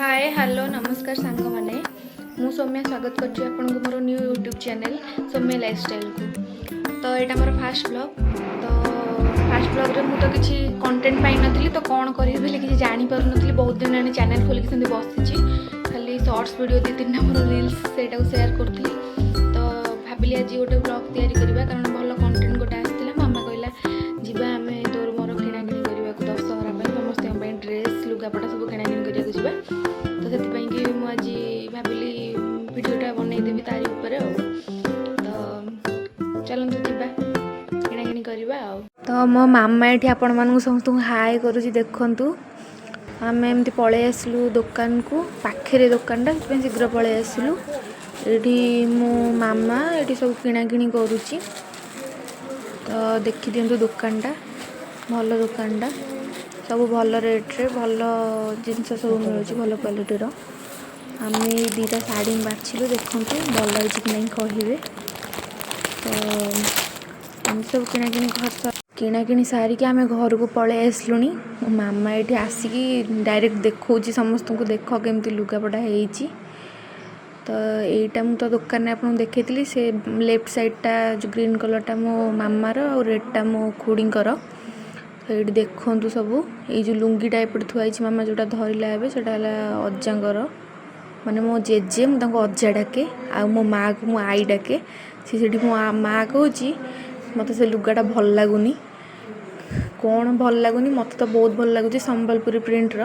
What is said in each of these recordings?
ହାଏ, hello, ନମସ୍କାର ସାଙ୍ଗମାନେ। ମୁଁ ସୌମ୍ୟା, ସ୍ୱାଗତ କରୁଛି ଆପଣଙ୍କୁ ମୋର ନ୍ୟୁ ୟୁଟ୍ୟୁବ୍ ଚ୍ୟାନେଲ୍ ସୌମ୍ୟା ଲାଇଫଷ୍ଟାଇଲ୍କୁ। ତ ଏଇଟା ମୋର ଫାଷ୍ଟ ବ୍ଲଗ୍। ତ ଫାଷ୍ଟ ବ୍ଲଗ୍ରେ ମୁଁ ତ କିଛି କଣ୍ଟେଣ୍ଟ ପାଇନଥିଲି, ତ କ'ଣ କରିବି ବୋଲି କିଛି ଜାଣିପାରୁନଥିଲି। ବହୁତ ଦିନ ହେଲାଣି ଚ୍ୟାନେଲ୍ ଖୋଲିକି ସେମିତି ବସିଛି। ଖାଲି ସର୍ଟସ୍ ଭିଡ଼ିଓ, ଦୁଇ ତିନିଟା ମୋର ରିଲ୍ସ, ସେଇଟାକୁ ସେୟାର କରୁଥିଲି। ତ ଭାବିଲି ଆଜି ଗୋଟେ ବ୍ଲଗ୍ ତିଆରି କରିବା, କାରଣ ଭଲ କଣ୍ଟେଣ୍ଟ ଗୋଟେ ଆସିଥିଲା। ମାମା କହିଲା, ଯିବା ଆମେ ତୋର ମୋର କିଣାକିଣି କରିବାକୁ, ଦଶହରା ପାଇଁ ସମସ୍ତଙ୍କ ପାଇଁ ଡ୍ରେସ୍, ଲୁଗାପଟା ସବୁ କିଣାକିଣି କରିବାକୁ ଯିବା। ତ ସେଥିପାଇଁ କି ମୁଁ ଆଜି ଭାବିଲି ଭିଡ଼ିଓଟା ବନେଇଦେବି ତାରି ଉପରେ। ଆଉ ତ ଚାଲନ୍ତୁ ଯିବା, କିଣାକିଣି କରିବା। ଆଉ ତ ମୋ ମାମା ଏଠି ଆପଣମାନଙ୍କୁ ସମସ୍ତଙ୍କୁ ହାଏ କରୁଛି, ଦେଖନ୍ତୁ। ଆମେ ଏମିତି ପଳେଇ ଆସିଲୁ ଦୋକାନକୁ। ପାଖରେ ଦୋକାନଟା, ସେଥିପାଇଁ ଶୀଘ୍ର ପଳେଇ ଆସିଲୁ। ଏଇଠି ମୋ ମାମା ଏଠି ସବୁ କିଣାକିଣି କରୁଛି। ତ ଦେଖିଦିଅନ୍ତୁ ଦୋକାନଟା, ଭଲ ଦୋକାନଟା। ସବୁ ଭଲ ରେଟ୍ରେ ଭଲ ଜିନିଷ ସବୁ ମିଳୁଛି, ଭଲ କ୍ୱାଲିଟିର। ଆମେ ଏଇ ଦୁଇଟା ଶାଢ଼ୀ ବାଛିଲୁ। ଦେଖନ୍ତୁ, ଭଲ ହେଇଛି କି ନାହିଁ କହିବେ। ତ ଏମିତି ସବୁ କିଣାକିଣି ସାରିକି ଆମେ ଘରକୁ ପଳେଇ ଆସିଲୁଣି। ମୋ ମାମା ଏଇଠି ଆସିକି ଡାଇରେକ୍ଟ ଦେଖାଉଛି ସମସ୍ତଙ୍କୁ, ଦେଖ କେମିତି ଲୁଗାପଟା ହେଇଛି। ତ ଏଇଟା ମୁଁ ତ ଦୋକାନରେ ଆପଣଙ୍କୁ ଦେଖେଇଥିଲି। ସେ ଲେଫ୍ଟ ସାଇଡ଼୍ଟା, ଯେଉଁ ଗ୍ରୀନ୍ କଲର୍ଟା ମୋ ମାମାର ଆଉ ରେଡ଼୍ଟା ମୋ ଖୁଡ଼ିଙ୍କର। ତ ଏଇଠି ଦେଖନ୍ତୁ ସବୁ। ଏଇ ଯେଉଁ ଲୁଙ୍ଗିଟା ଏପଟେ ଥୁଆ ହେଇଛି, ମାମା ଯେଉଁଟା ଧରିଲା ଏବେ, ସେଇଟା ହେଲା ଅଜାଙ୍କର, ମାନେ ମୋ ଜେଜେ। ମୁଁ ତାଙ୍କୁ ଅଜା ଡାକେ ଆଉ ମୋ ମାଆକୁ ମୁଁ ଆଈ ଡାକେ। ସେ ସେଠି ମୋ ମା କହୁଛି, ମୋତେ ସେ ଲୁଗାଟା ଭଲ ଲାଗୁନି। କ'ଣ ଭଲ ଲାଗୁନି? ମୋତେ ତ ବହୁତ ଭଲ ଲାଗୁଛି, ସମ୍ବଲପୁରୀ ପ୍ରିଣ୍ଟର।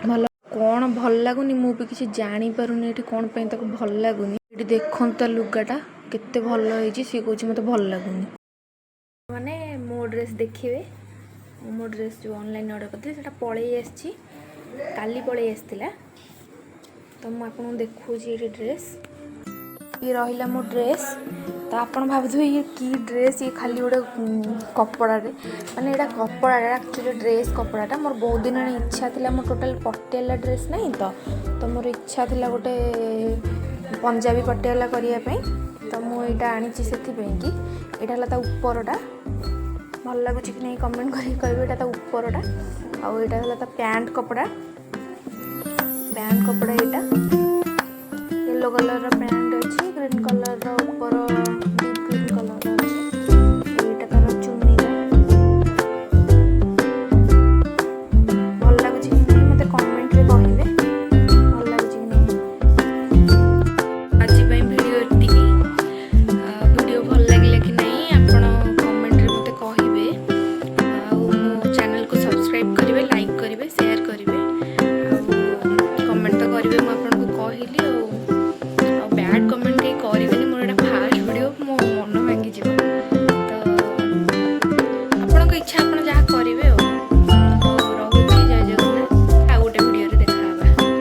ଭଲ କ'ଣ ଭଲ ଲାଗୁନି, ମୁଁ ବି କିଛି ଜାଣିପାରୁନି ଏଠି କ'ଣ ପାଇଁ ତାକୁ ଭଲ ଲାଗୁନି। ଏଠି ଦେଖନ୍ତୁ, ତା ଲୁଗାଟା କେତେ ଭଲ ହେଇଛି, ସିଏ କହୁଛି ମୋତେ ଭଲ ଲାଗୁନି। ମାନେ ମୋ ଡ୍ରେସ୍ ଦେଖିବେ। ମୁଁ ମୋ ଡ୍ରେସ୍ ଯେଉଁ ଅନଲାଇନ୍ ଅର୍ଡ଼ର କରିଥିଲି, ସେଇଟା ପଳେଇ ଆସିଛି। କାଲି ପଳେଇ ଆସିଥିଲା। ତ ମୁଁ ଆପଣଙ୍କୁ ଦେଖାଉଛି ଏଇଠି ଡ୍ରେସ୍। ଇଏ ରହିଲା ମୋ ଡ୍ରେସ୍। ତ ଆପଣ ଭାବୁଥିବେ, ଇଏ କି ଡ୍ରେସ୍? ଇଏ ଖାଲି ଗୋଟେ କପଡ଼ାରେ, ମାନେ ଏଇଟା କପଡ଼ାଟା ଆକ୍ଚୁଆଲି ଡ୍ରେସ୍ କପଡ଼ାଟା। ମୋର ବହୁତ ଦିନ ହେଲାଣି ଇଚ୍ଛା ଥିଲା। ମୋର ଟୋଟାଲ୍ ପଟିଆଲା ଡ୍ରେସ୍ ନାହିଁ ତ। ତ ମୋର ଇଚ୍ଛା ଥିଲା ଗୋଟେ ପଞ୍ଜାବୀ ପଟିଆଲା କରିବା ପାଇଁ। ତ ମୁଁ ଏଇଟା ଆଣିଛି ସେଥିପାଇଁ କି। ଏଇଟା ହେଲା ତା ଉପରଟା। ଭଲ ଲାଗୁଛି କି ନାହିଁ, କମେଣ୍ଟ କରିକି କହିବେ। ଏଇଟା ତା ଉପରଟା ଆଉ ଏଇଟା ହେଲା ତା ପ୍ୟାଣ୍ଟ କପଡ଼ା। ପ୍ୟାଣ୍ଟ କପଡ଼ା ଏଇଟା। ୟେଲୋ କଲର୍ର ପ୍ୟାଣ୍ଟ ଅଛି, ଗ୍ରୀନ୍ କଲର୍ର ଉପର